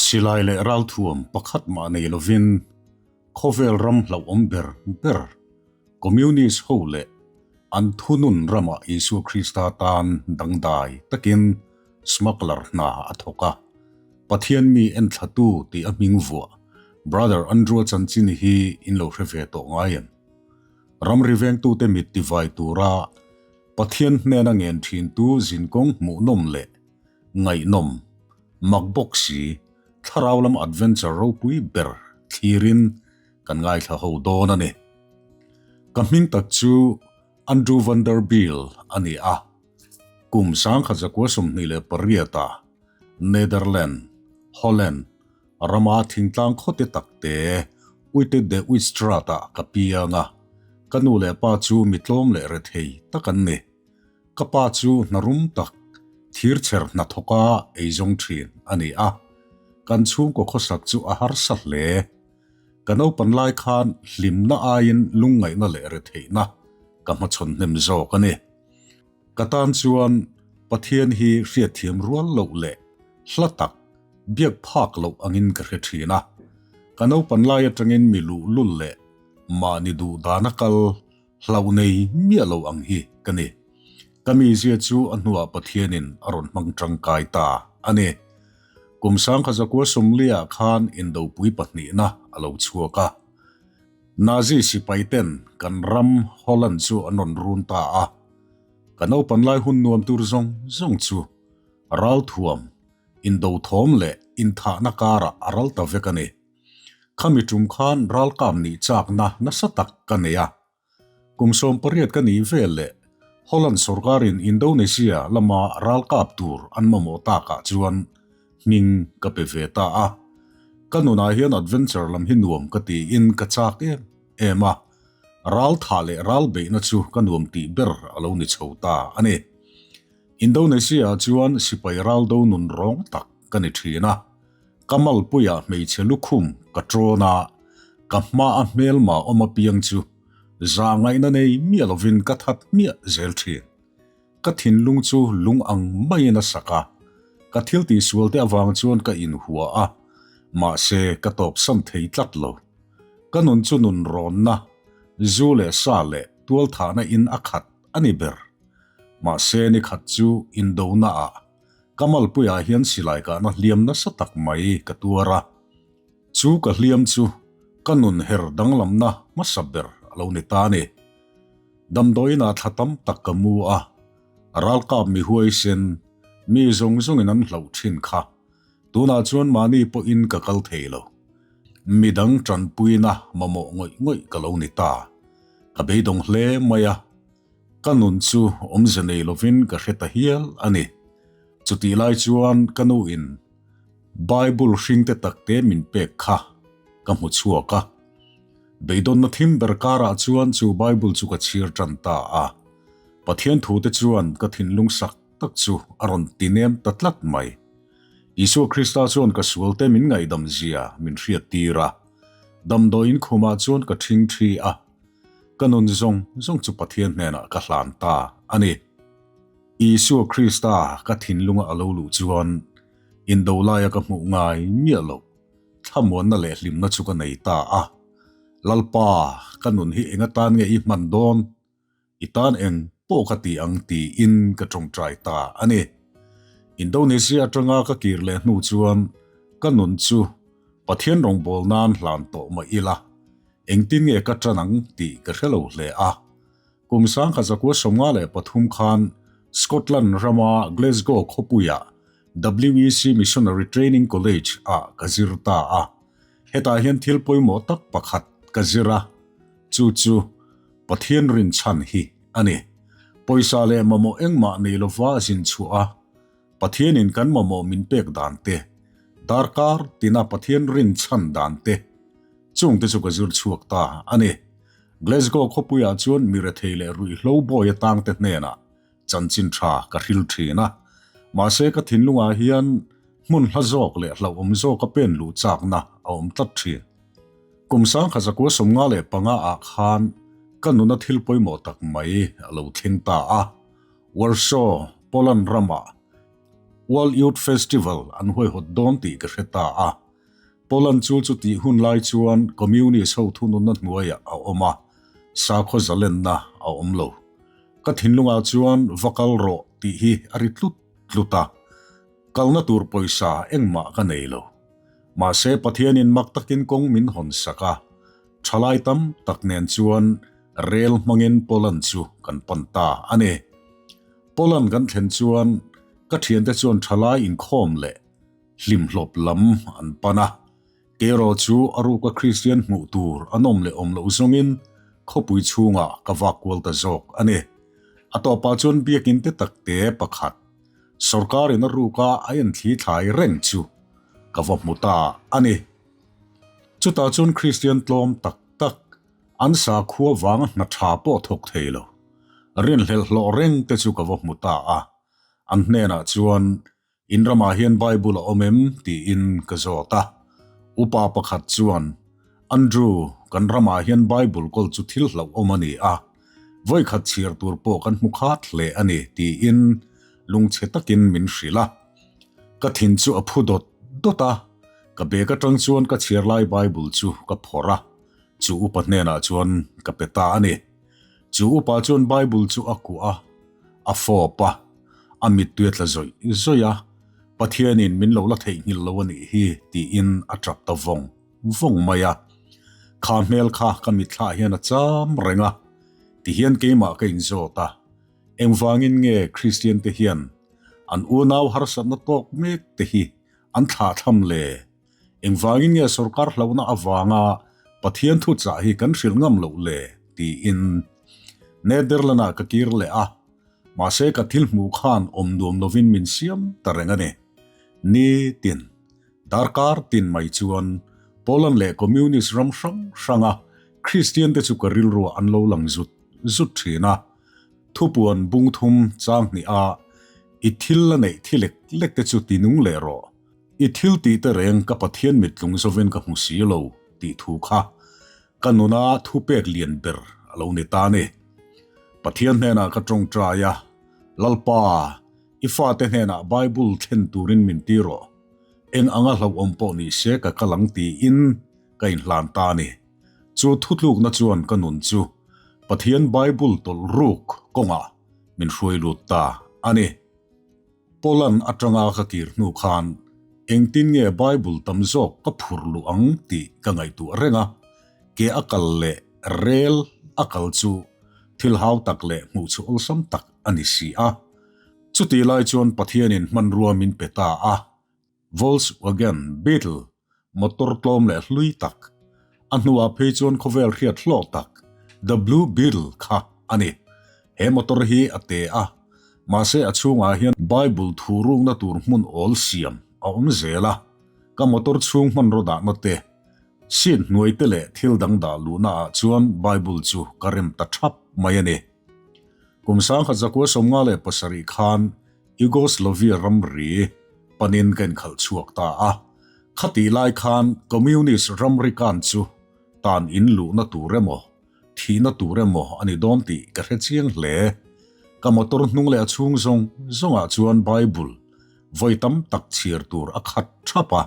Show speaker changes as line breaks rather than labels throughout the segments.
Silai leh ralthuam pakhat mah nei lovin khawvel ram hlauhawm ber ber Communist ho leh an thunun ramah Isua Krista tan dangdai takin smuggler hna a thawk a. Pathian mi enthlatu tih a hming vuah Brother Andrew-a chanchin hi in lo hre ve tawh ngai em? Ramri vengtute mit tivai tura Pathian hnena ngen thintu zinkawng hmuhnawm leh ngaihnawm, mak bawk si, thlarau lam adventure ropui ber thlirin kan ngaithla ho dawn a ni. Ka hming tak chu Andrew van der Biel a ni a, kum 1928 ah Netherland, Holland, rama thingtlang khawte takte Uite de Uitstraat ah ka piang a, ka nu leh pa chu mitlawm leh rethei tak an ni. Ka pa chu hna rum tak, thirchher hnathawka eizawng thin a ni a, kan chhungkaw khawsak chu a harsa hle. Ka naupan lai khan hlimna aiin lungngaihna leh retheihna ka hmachhawn hnem zawk a ni. Ka tan chuan Pathian hi hriatthiam rual loh leh hla tak, biak phak loh angin ka hre thin a. Ka naupan lai atangin mi luhlul leh mahni duh dana kal Hlauh nei miah lo ang hi ka ni. Ka mizia chu a hnuah Pathianin a rawn hmang tangkai ta a ni. Kum sangkhazakua sawmliah khan indopui pahnihna a lo chhuak a. Nazi sipaiten kan ram Holland chu an rawn run ta a. Ka naupan lai hun nuam tur zawng zawng chu ralthuam, indothawm leh inthahna karah a ral ta vek a ni. Khami tum khan ralkap nih chakna nasa tak ka nei a. Kum 18 ka nih vel leh Holland sorkarin Indonesia lama ralkap tur an mamawh takah chuan hming ka pe ve ta a. Ka nunah hian adventure lam hi nuam ka tiin ka chak em em a, ral thah leh ral beihna chu ka nuam tih ber a lo ni chho ta a ni. Indonesia-ah chuan sipai raldo nun rawng tak ka ni thin a. Ka malpuiah hmeichhe lukhum ka ṭawn a, ka hma a hmelma awm apiang chu zah ngaihna nei miah lovin ka that hmiah zel ṭhin. Ka thinlung chu lung ang maiin a sak a, ka thil tihsual te avang chuan ka inhua a, mahse ka tawpsan thei tlat lo. Ka nun chu nun rawnna, zu leh sa leh tualthahna in a khat a ni ber. Mahse nikhat chu indona ah Ka malpuiah hian silai kahna hliam nasa tak mai ka tuar a, chu ka hliam chu ka nun her danglamna hmasa ber a lo ni ta a ni. Damdawiinah thla tam tak ka mu a, ralkap mi huaisen, mi zawng zawngin an hlauh thin kha tunah chuan mahni pawhin ka kal thei lo. Midang tanpuina mamawh ngawih ngawih ka lo ni ta. Ka beidawng hle mai a. Ka nun chu awmze nei lovin ka hre ta hial a ni. Chutih lai chuan ka nuin Bible hringte takte min pek kha ka hmu chhuak a. Beidawnna thim ber karah chuan chu Bible chu ka chhir tan ta a. Pathian thute chuan ka thinlung sak tak chu a rawn ti nem ta tlat mai. Isua Krista chuan ka sualte min ngaihdam zia min hriattir a. Damdawiin khumah chuan ka ṭhingṭhi a. Ka nun zawng zawng chu Pathian hnenah ka hlan ta a ni. Isua Krista ka thinlunga a lo luh chuan indo laia ka hmuh ngai miah loh thlamuanna leh hlimna chu ka nei ta a. Lalpa, ka nun hi eng atan nge i hman dawn? I tan eng pawh ka ti ang tiin ka tawngtai ta a ni. Indonesia atanga ka kir leh hnu chuan ka nun chu Pathian rawngbâwl nan hlan tawh mah ila, engtin nge ka ṭan ang tih ka hre lo hle a. Kum 1953 khan Scotland rama Glasgow khawpuiah WEC Missionary Training College ah ka zir ta a. Hetah hian thil pawimawh tak pakhat ka zir a, chu chu Pathian rinchhan hi a ni. Pawisa leh mamawh engmah nei lova zin chhuah a, Pathianin kan mamawh min pek dan te, darkar tina Pathian rinchhan dan te, chungte chu ka zir chhuak ta a ni. Glasgow khawpuiah chuan mi rethei leh ruihhlo bawi atangte hnenah chanchin tha ka hril thin a. Mahse ka thinlungah hian hmun hla zawk leh hlauhawm zawka pen luh chakna a awm tlat thin. Kum 1955 ah khan ka nuna thil pawimawh tak mai a lo thleng ta a, Warsaw, Poland ramah. World Youth Festival an huaihawt dawn tih ka hre ta a. Poland chu chutih hun lai chuan Communist ho thununna hnuaiah a awm a, sakhaw zalenna a awm lo. Ka thinlungah chuan va kal rawh tih hi a ri tlut tlut a, kalna tur pawisa engmah ka nei lo. Mahse Pathianin mak takin kawng min hawn sak a, thalai tam tak nen chuan rel hmangin Poland chu kan pan ta a ni. Poland kan thlen chuan ka thiante chuan thalai inkhawm leh hlimhlawp lam an pan a, kerawh chu a ruka Kristian hmuh tur an awm leh awm loh zawngin khawpui chhungah ka vak kual ta zawk a ni. A tawpah chuan biakin te takte pakhat sawrkarin a ruka a enthli thlai reng chu ka va hmu ta a ni. Chutah chuan Kristian tlawm tak tak an sakhua vanga hna tha pawh thawk thei lo, rinhlelh hlawh reng te chu ka va hmu ta a. An hnenah chuan In ramah hian Bible a awm em? tiin ka zawt a. Upa pakhat chuan, Andrew, kan ramah hian Bible kawl chu thil hlauhawm a ni a, vawikhat chhiar tur pawh kan hmu khat hle a ni, tiin lungchhe takin min hrilh a. Ka thin chu a phu dawt dawt a, ka bag atang chuan ka chhiar lai Bible chu ka phawrh a, chu upa hnenah chuan ka pe ta a ni. Chu upa chuan Bible chu a kuah a, a fawp a, a mittui a tla zawih zawih a, Pathianin min lo la theihnghilh lo a nih hi tiin a tap ta vawng vawng mai a. Kha hmel kha ka mitthlah hian a cham reng a, tihian keimah ka inzawt a, engvangin nge Kristian te hian an unau harsatna tawk mek te hi an thlahthlam le? Engvangin nge sorkar hlauhna avanga Pathian thuchah hi kan hrilh ngam loh le? tiin Netherland-ah ka kir leh a, mahse ka thil hmuh khan awm nuam lovin min siam ta reng a ni. Ni tin, darkar tin mai chuan Poland leh Communist ram hrang hranga Kristian-te chu ka rilruah an lo lang zut zut thin a, thupuan bung thum chang hnih a i thil la neih thi lek lek te chu ti nung leh rawh. I thil tih te reng ka Pathian mittlung zovin ka hmu si lo tih thu kha ka nuna thupek lian ber a lo ni ta ni. Pathian hnenah ka tawngtai a, Lalpa, i fate hnenah Bible thlen turin min ti rawh. Eng anga hlauhawm pawh ni se ka kal ang tiin ka inhlan ta ni. Chu thutlukna chuan ka nun chu Pathian Bible tawlh ruk kawngah min hruai lut ta a ni. Poland atanga ka kir hnu khan engtin nge Bible tam zawk ka phur luh ang tih ka ngaihtuah reng a, ke a kal leh rel a kal chu thil hau tak leh hmuh chu awlsam tak a ni si a. Chutih lai chuan Pathianin hmanrua min pe ta a, Volkswagen Beetle motor tlawm leh hlui tak, a hnuah phei chuan khawvel hriat hlawh tak The Blue Beetle kha a ni. He motor hi a te a, mahse a chhungah hian Bible thu rukna tur hmun awl siam a awm zel a, ka motor chhung hmanraw dahna te, seat hnuai te leh thil dang dah luhna ah chuan Bible chu ka rem ta thap mai a ni. Kum 1957 khan Yugoslavia ramri panin ka inkhalh chhuak ta a, khatih lai khan Communist ramri kan chu tan in luhna tur emaw, thihna tur emaw a ni dawn tih ka hre chiang hle. Ka motor hnung leh a chhung zawng zawngah chuan Bible vawi tam tak chhiar tur a khat thap a,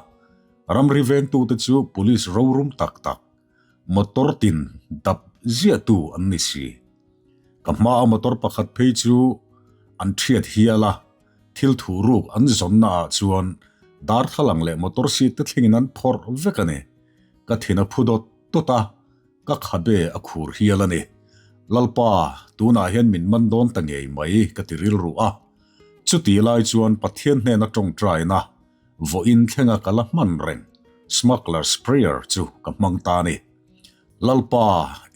ramri vengtute chu police rorum tak tak, motor tin dap ziahtu an ni si. Ka hmaa motor pakhat phei chu an thiat hial a, thil thuh ruk an zawnna ah chuan darthlalang leh motor seat te thlengin an phawrh vek a ni. Ka thin a phu dawt dawt a, ka khabe a khur hial a ni. Lalpa, tunah hian min man dawn ta ngei mai ka ti rilru a. Chuti lai chuan Pathian hnena tawngtaina vawiin thlenga ka la hman reng Smuggler's Prayer chu ka hmang ta a ni. Lalpa,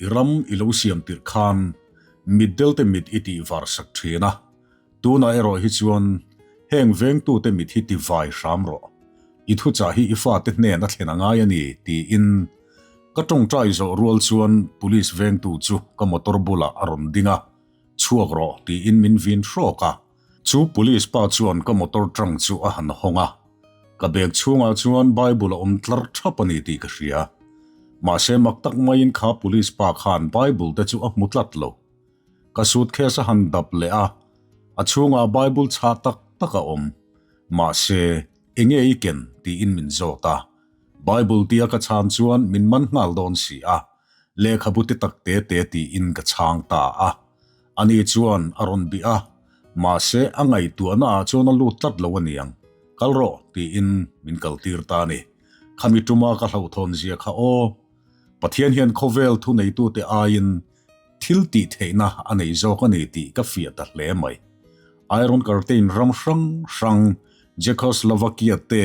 i ram i lo siam tirh khan mitdelte mit i tih var sak thin a, tunah erawh hi chuan heng vengtute mit hi ti vai hram rawh. I thuchah hi i fate hnen a thlen a ngai a ni, tiin ka tawngtai zawh rual chuan police vengtu chu ka motor bulah a rawn ding a, Chhuak rawh, tiin min vin hrawk a. Chu police pa chuan ka motor trunk chu a han hawng a, ka bag chhungah chuan Bible a awm tlar thap a ni tih ka hria. Mahse mak tak maiin kha police pa khan Bible te chu a hmu tlat lo. Ka suitcase a han dap leh a, a chhungah Bible chhah tak tak a awm. Mahse, enge i ken tiin min zawt a. Bible tia ka chhan chuan min man nghal dawn si a, lehkhabu te tak te te tiin ka chhang ta a. Ani chuan a rawn bih a, mahse a ngaihtuahna ah chuan a lut tlat lo aniang, kal rawh tiin min kaltir ta a ni. Khami tuma ka hlauhthawn zia kha aw. Pathian hian khawvel thuneitute aiin thil tih theihna a nei zawk a ni tih ka fiah ta hle mai. Iron Curtain ram hrang hrang, Czechoslovakia te,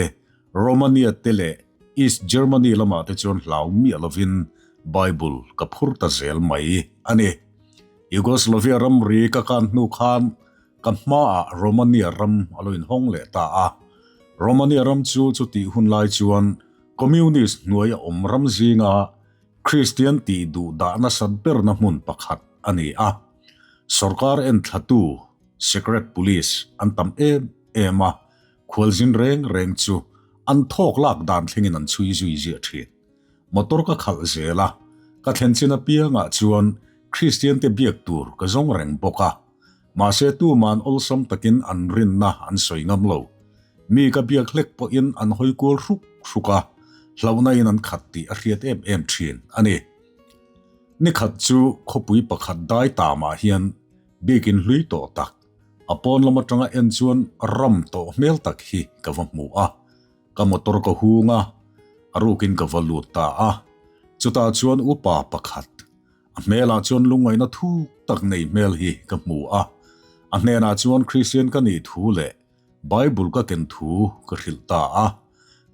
Romania te leh East Germany lamah te chuan hlau miah lovin Bible ka phur ta zel mai a ni. Yugoslavia ramri ka kan hnu khan ka hmaah Romania ram a lo inhawng leh ta a. Romania ram chu chutih hun lai chuan Communist hnuai a awm ram zinga Kristian tih duh dah nasat berna hmun pakhat a ni a. Sorkar enthlatu, secret police, an tam em em a, khualzin reng reng chu an thawk lak dan thlengin an chhui zui ziah thin. Motor ka khalh zel a, ka thlen chin apiangah chuan Kristiante biak tur ka zawng reng bawk a. Mahse tuman awlsam takin an rinna an sawi ngam lo. Mi ka biak hlek pawhin an hawi kual hruk hruk a, hlauhna in an khat tih a hriat em em thin a ni. Ni khat chu khawpui pakhat dai tamah hian biakin hlui tawh tak, a pawn lam atanga en chuan ram tawh hmel tak hi ka va hmu a. Ka motor ka hung a, a rukin ka va lut ta a. Chutah chuan upa pakhat, A hmelah chuan lungngaihna thuk tak nei hmel hi ka hmu a, a hnenah chuan Kristian ka nih thu leh Bible ka ken thu ka hrilh ta a.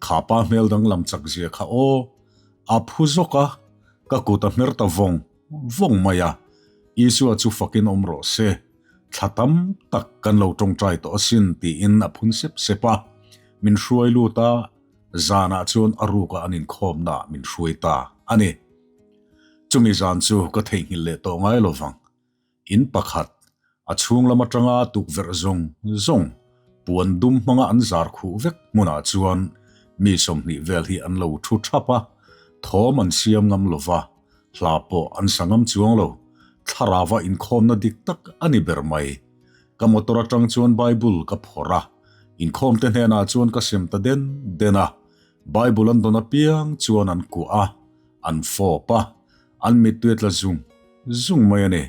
Kha pa hmel danglam chak zia kha aw, a phu zawk a, ka kut a hmer ta vawng vawng mai a. Isua chu fakin awm rawh se, thla tam tak kan lo tawngtai tawh asin tiin a phun sep sep a. Min hruai lut a, zanah chuan a ruka an inkhawmnaah min hruai ta a ni. Chumi zan chu ka theihnghilh leh tawh ngai lo vang. In pakhat, a chhung lam atanga tukverh zawng zawng, puan dum hmanga an zar khuh vek hmunah chuan mi 20 vel hi an lo thu thap a, thawm an siam ngam lo va, hla pawh an sa ngam chuang lo. Thlarauva inkhawmna dik tak a ni ber mai. Ka motor atang chuan Bible ka phawrh a, inkhawmte hnenah chuan ka sem ta den den a, Bible an dawn apiang chuan an kuah a, An fawp a, an mittui a tla zung zung mai a ni.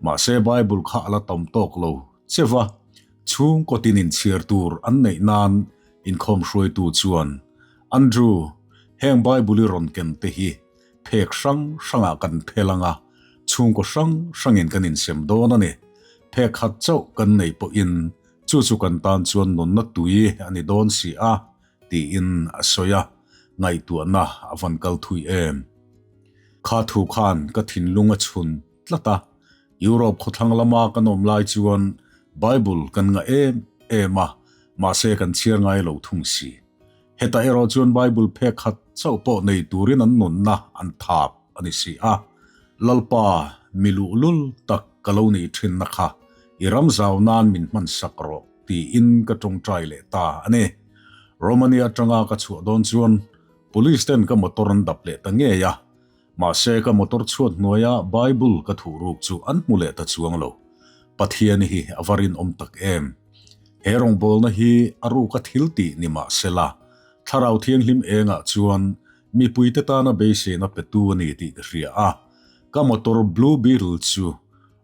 Mahse Bible kha a la tam tawk lo che va, chhungkaw tin inchhiar tur an neih nan inkhawm hruaitu chuan, Andrew, heng Bible i rawn ken te hi phek hrang hrangah kan phel ang a, chhungkaw hrang hrangin kan insem dawn a ni. Phek khat chauh kan nei pawhin chu chu kan tan chuan nunna tui a ni dawn si a, tiin a sawi a, ngaihtuahna a van kal thui em. Kha thu khan ka thinlung a chhun tlat a, Europe khawthlang lama kan awm lai chuan Bible kan ngah em em a, mahse kan chhiar ngai lo thung si. Hetah erawh chuan Bible phek khat chauh pawh nei turin an nunna an thap a ni si a, Lalpa mi luhlul tak ka lo nih thinna kha i ram zau nan min hman sak rawh. Tiin ka tawngtai leh ta a ni. Romania atanga ka chhuah dawn chuan Police ten ka motor an dap leh ta ngei a, mahse ka motor chhuat hnuaia Bible ka thuh ruk chu an hmu leh ta chuang lo. Pathian hi a va rinawm tak em! He rawngbawlna hi a ruka thil tih ni mah sela, Thlarau Thianghlim engah chuan mipuite tana beiseina petu a ni tih ka hria a, ka motor Blue Beetle chu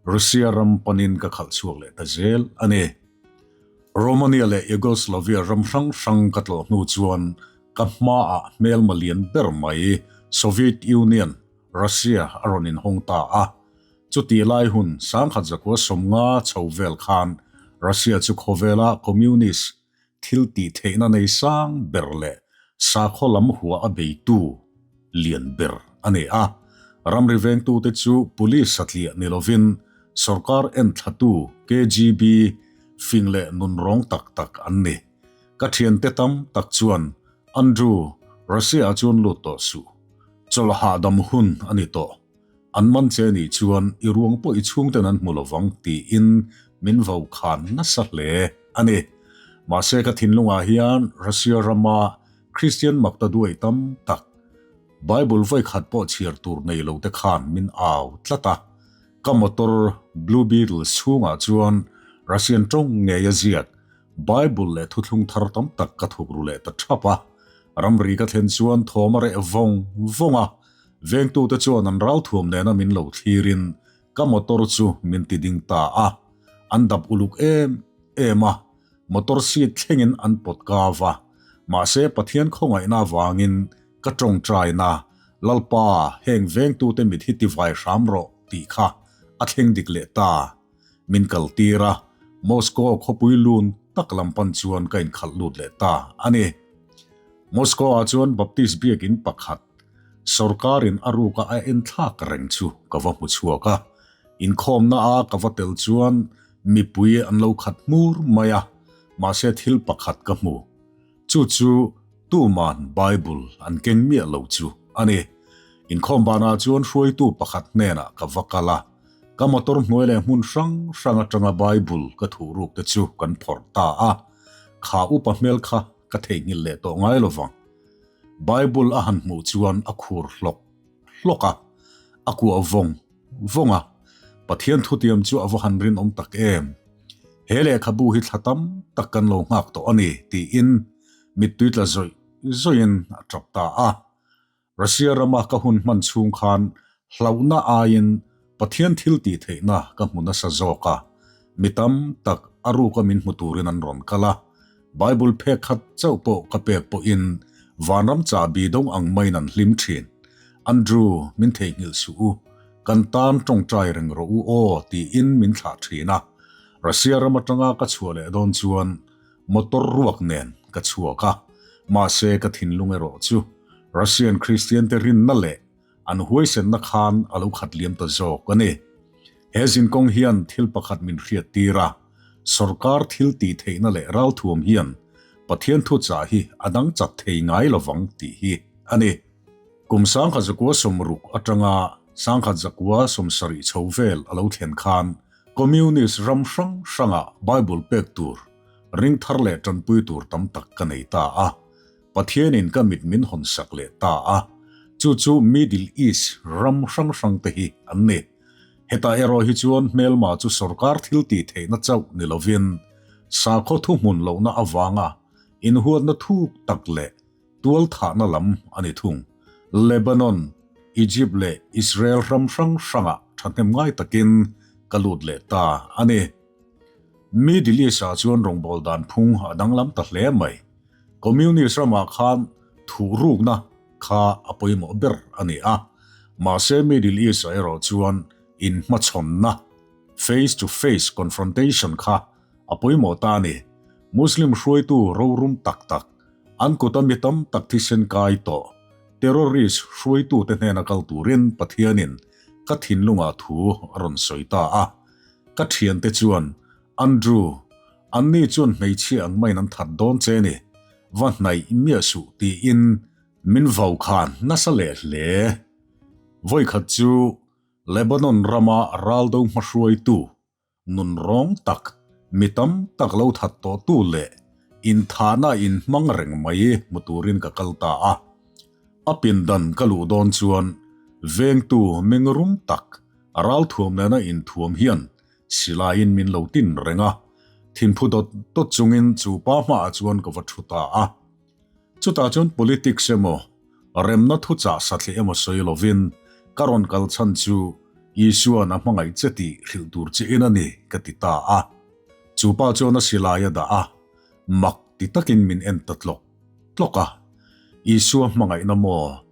Russia ram panin ka khalh chhuak leh ta zel a ni. Romania leh Yugoslavia ram hrang hrang ka tlawh hnu chuan ka hmaah hmelma lian ber mai Soviet Union, Russia, a rawn inhawng ta a. Chutih lai hun sangkhat zakua 50 chho vel khan Russia chu khawvela Communist thil tih theihna nei sang ber leh sakhaw lam hua a beitu lian ber a ni a. Ramri vengtute chu police satliah ni lovin sorkar enthlatu KGB fing leh nunrawng tak tak an ni. Ka thiante tam tak chuan, Andrew, Russia-ah chuan lut tawh suh. Chawlh hahdam hun a ni tawh. An man che nih chuan i ruang pawh i chhungten an hmu lovang tiin min vo khan nasa hle a ni. Mahse ka thinlungah hian Russia rama Kristian makta duai tam tak, Bible vawikhat pawh chhiar tur nei lo te khan min au tlat a. Ka motor Blue Beetle chhungah chuan Russian tawng ngei a ziak. Bible leh thuthlung thar tam tak ka thuk ru leh ta thap a. Ramri ka thlen chuan thawm a reh vawng vawng a, vengtute chuan an ralthuam nena min lo thlirin ka motor chu min ti ding ta a. An dap uluk em em a, motor seat thlengin an pawt kau a. Mahse Pathian khawngaihna avangin ka tawngtaina, Lalpa, heng vengtute mit hi tivai hram rawh tih kha a thleng dik leh ta. Min kal tir a, Moscow khawpui lun tak lam pan chuan ka inkhalh lut leh ta a ni. Moscow ah chuan Baptist biakin pakhat, sorkarin a ruka a enthlak reng chu ka va hmu chhuak a. Inkhawmna a ka va tel chuan mipui an lo khat hmur mai a, mahse thil pakhat ka hmu. Chu chu tuman Bible an keng miah lo chu a ni. Inkhawm banah chuan hruaitu pakhat hnenah ka va kal a, ka motor hnuai leh hmun hrang hrang atanga Bible ka thuh ruk te chu kan phawrh ta a, kha upa hmel kha ka theihnghilh leh tawh ngai lo vang. Bible a han hmuh chuan a khur hlawk hlawk a, a kuah vawng vawng a, Pathian thutiam chu a va han rinawm tak em! He lehkhabu hi thla tam tak kan lo nghak tawh a ni, tiin mittui tla zawih zawihin a tap ta a. Russia rama ka hun hman chhung khan hlauhna aiin Pathian thil tih theihna ka hmu nasa zawk a, mi tam tak a ruka min hmu turin an rawn kal a, Bible phek khat chauh pawh ka pek pawhin vanram chahbi dawng ang maiin an hlim thin. Andrew, min theihnghilh suh u, kan tan tawngtai reng rawh u aw tiin min thlah thin a. Russia ram atanga ka chhuah leh dawn chuan motor ruak nen ka chhuak a, mahse ka thinlung erawh chu Russian Kristiante rinna leh An huaisenna khan a lo khat liam ta zawk a ni. He zinkawng hian thil pakhat min hriat tir a, sawrkar thil tih theihna leh ralthuam hian Pathian thuchah hi a dang chat thei ngai lovang tih hi a ni. Kum 1960 atanga 1970 chho vel a lo thlen khan Communist ram hrang hrangah Bible pek tur, ring thar leh tanpui tur tam tak ka nei ta a. Pathianin ka mit min hawn sak leh ta a, chu chu Middle East ram hrang hrang te hi an ni. Hetah erawh hi chuan hmelma chu sorkar thil tih theihna chauh ni lovin sakhaw thuhmun lohna avanga inhuatna thuk tak leh tualthahna lam a ni thung. Lebanon, Egypt leh Israel ram hrang hrangah thahnem ngai takin ka lut leh ta a ni. Middle East-ah chuan rawngbawl dan phung a danglam ta hle mai. Communist ramah khan thuhrukna kha a pawimawh ber a ni a, mahse Middle East-ah erawh chuan inhmachhawnna, face to face confrontation, kha a pawimawh ta a ni. Muslim hruaitu rorum tak tak, an kuta mi tam tak thisen kai tawh, terrorist hruaitute hnena kal turin Pathianin ka thinlungah thu a rawn sawi ta a. Ka thiante chuan Andrew, anni chuan hmeichhia ang maiin an that dawn che ni, va hnaih miah suh tiin min vau khan nasa leh hle. Vawikhat chu Lebanon rama raldo hmahruaitu nunrawng tak, mi tam tak lo that tawhtu leh inthahna inhmang reng mai hmu turin ka kal ta a. A pindan ka luh dawn chuan vengtu mengrum tak ralthuam nena inthuam hian Silaiin min lo tin reng a, thinphu dawt dawt chungin chu pa hmaah chuan ka va thu ta a. Chutah chuan politics emaw, remna thuchah satliah emaw sawi lovin ka rawn kal chhan chu Isua'n a hmangaih che tih hrilh tur che in a ni ka ti ta a. Chu pa chuan a silai a dah a, mak ti takin min en ta tlawk tlawk a. Isua hmangaihna maw?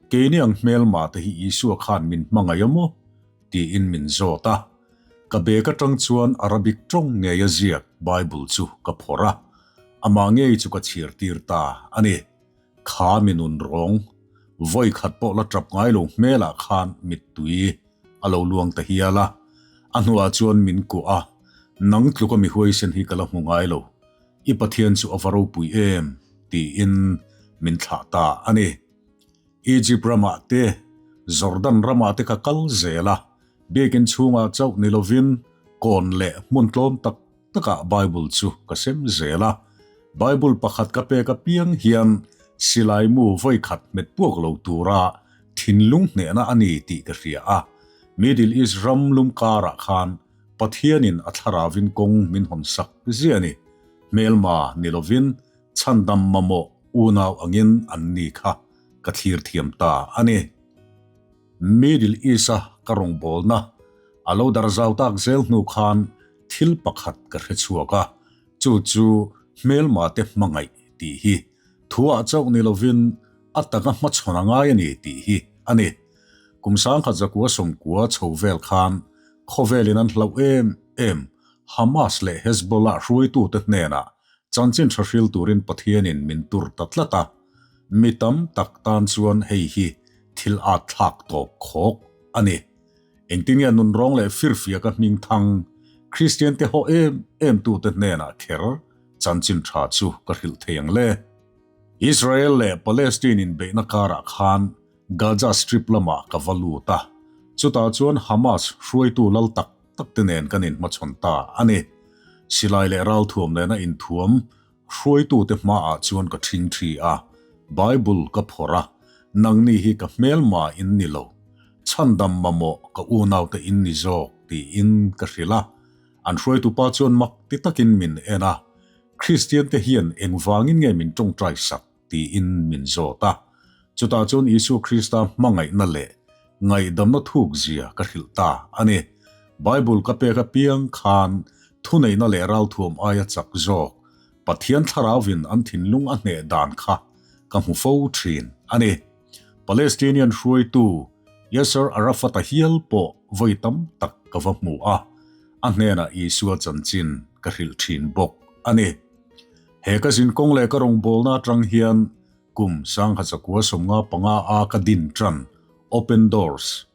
Keini ang hmelma te hi Isua khan min hmangaih a maw? Tiin min zawt a. Ka bag atang chuan Arabic tawng ngei a ziak Bible chu ka phawrh a, amah ngei chu ka chhiar tir ta a ni. Kha mi nun rawng, vawi khat pawh la tap ngai lo hmelah khan mittui a lo luang ta hial a. A hnuah chuan min kuah a, Nang tluka mi huaisen hi ka la hmu ngai lo, i Pathian chu a va ropui em? tiin min thlah ta a ni. Egypt ramah te, Jordan ramah te ka kal zel a, biakin chhungah chauh ni lovin kawn leh hmun tlawm tak takah Bible chu ka sem zel a. Bible pakhat ka pek apiang hian silai mu vawi khat hmet puak lo tura thinlung hnehna a ni tih ka hria a. Middle East ram lum karah khan Pathianin a thlaravin kawng min hawn sak ziah a ni. Hmelma ni lovin chhandam mamawh unau angin an ni kha ka thlir thiam ta a ni. Middle East-a ka rawngbawlna a lo dar zau tak zel hnu khan thil pakhat ka hre chhuak a, chu chu hmelma te hmangaih tih hi thuah chauh ni lovin a taka hmachhawn a ngai a ni tih hi a ni. Kum 1990 chho vel khan khawvelin an hlauh em em Hamas leh Hezbollah hruaitute hnenah chanchin tha hril turin Pathianin min tur ta tlat a, mi tam tak tan chuan hei hi thil at thlak tawp khawk a ni. Engtin nge nunrawng leh firfiaka hming thang Kristian te haw em em tute hnenah kher chanchin tha chu ka hrilh thei ang le? Israel leh Palestine inbeihna karah khan Gaza Strip lamah ka va lut a, chutah chuan Hamas hruaitu lal tak tak te nen kan inhmachhawn ta a ni. Silai leh ralthuam nena inthuam hruaitute hmaah chuan ka ṭhing ṭhi a, Bible ka phawrh a, Nangni hi ka hmelma in ni lo, chhandam mamawh ka unaute in ni zawk tiin ka hrilh a. An hruaitupa chuan mak ti takin min en a, Kristiante hian engvangin nge min ṭawngṭai sak? tiin min zawt a. Chutah chuan Isua Krista hmangaihna leh ngaihdamna thukzia ka hrilh ta a ni. Bible ka pek apiang khan thuneihna leh ralthuam aia chak zawk Pathian Thlarauvin an thinlung a hneh dan kha ka hmu fo thin a ni. Palestinian hruaitu Yasser Arafat-a hial pawh vawi tam tak ka va hmu a, a hnenah Isua chanchin ka hrilh thin bawk a ni. He ka zinkawng leh ka rawngbawlna atang hian kum 1995 a ka din tan Open Doors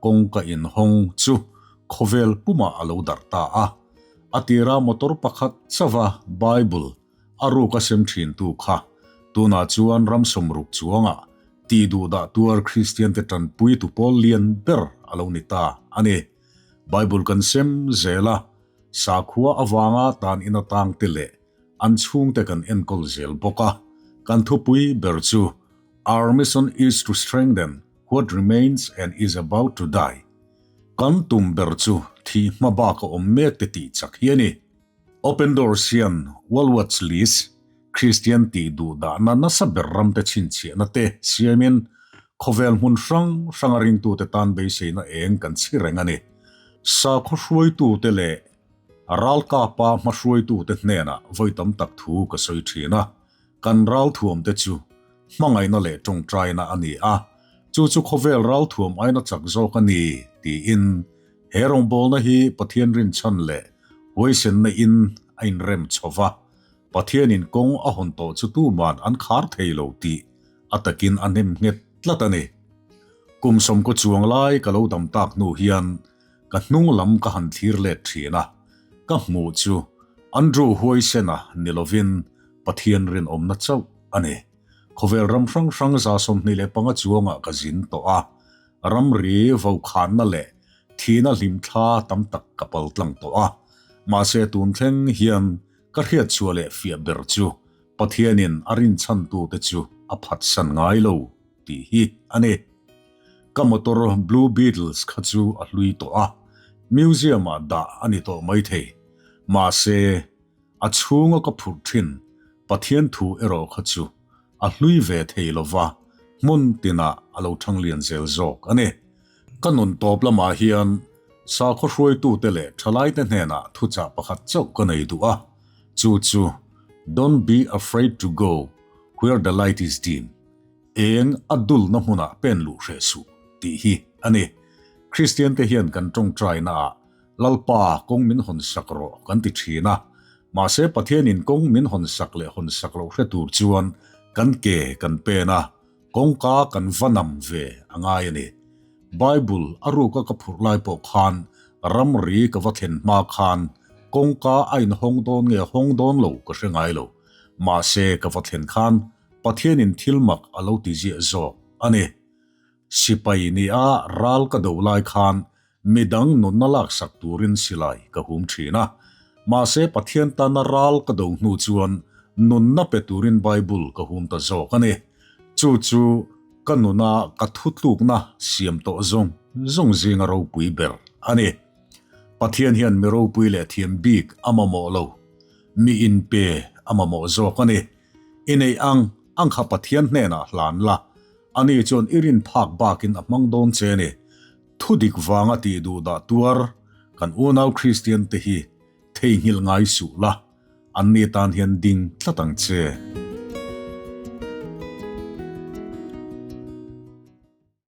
kawngka inhawng chu khawvel pumah a lo darh ta a. A tira motor pakhat chauha Bible a ruk a sem thintu kha tunah chuan ram sawmruk chuangah tihduhdah tuar Kristiante tanpuitu pawl lian ber a lo ni ta a ni. Bible kan sem zel a, sakhua avanga tan in atang te leh an chhungte kan enkawl zel bawk a, kan thupui ber chu Our mission is to strengthen what remains and is about to die. Kan tum ber chu thih hma bak a awm mek te tih chak hi a ni. Open Doors hian World Watch List, Kristian tih duh dahna nasa ber ramte chhinchhiahna te siamin khawvel hmun hrang hranga ringtute tan beiseina eng kan chhi reng a ni. Sakhaw hruaitute leh ralkapa hmahruaitute hnenah vawi tam tak thu ka sawi thin a, kan ralthuamte chu hmangaihna leh tawngtaina a ni a, chu chu khawvel ralthuam aina chak zawk a ni tiin he rawngbawlna hi Pathian rinchhan leh huaisenna in a inrem chho va, Pathianin kawng a hawn tawh chu tuman an khar thei lo tih a takin a hnem nghet tlat a ni. Kum sawmkaw chuang lai ka lo dam tak hnu hian ka hnung lam ka han thlir let thin a, ka hmuh chu Andrew Huaisena ni lovin Pathian rinawmna chauh a ni. Khawvel ram hrang hrang 25 chuangah ka zin tawh a, ramri vokhanna leh thihna hlimthla tam tak ka paltlang tawh a, mahse tun thleng hian Ka hriatchhuah leh fiah ber chu Pathianin a rinchhantute chu a phatsan ngai lo tih hi a ni. Ka motor Blue Beetles kha chu a hlui tawh a, museum-ah dah a ni tawh maithei. Mahse, a chhunga ka phurh thin Pathian thu erawh kha chu a hlui ve thei lo va, hmun tinah a lo thanglian zel zawk a ni. Ka nun tawp lamah hian sakhaw hruaitute leh thalaite hnenah thuchah pakhat chauh ka nei duh a, chu chu, Don't be afraid to go where the light is dim, eng a dulna hmunah pen luh hreh suh, tih hi a ni. Kristiante hian kan tawngtainaah Lalpa, kawng min hawn sak rawh kan ti thin a, mahse Pathianin kawng min hawn sak leh hawn sak loh hre tur chuan kan ke kan pen a, kawngka kan va nam ve a ngai a ni. Bible a ruka ka phurh lai pawh khan ramri ka va thlen hma khan kawngka a inhawng dawn nge hawng dawn lo ka hre ngai lo, mahse ka va thlen khan Pathianin thil mak a lo ti ziah zawk a ni. Sipai nia ral ka do lai khan Midang nunna laksak turin silai ka hum thin a, mahse Pathian tana ral ka do hnu chuan nunna pe turin Bible ka hum ta zawk a ni. Chu chu ka nuna ka thutlukna siam tawh zawng zawng zinga ropui ber a ni. Pathian hian mi ropui leh thiam bik a mamawh lo. Mi inpe a mamawh zawk a ni. I neih ang ang kha Pathian hnenah hlan la, ani chuan i rin phak bakin a hmang dawn che a ni. Thu dik vanga tih duh dah tuar kan unau Kristian te hi theihnghilh ngai suh la, anni tan hian ding tlat ang che.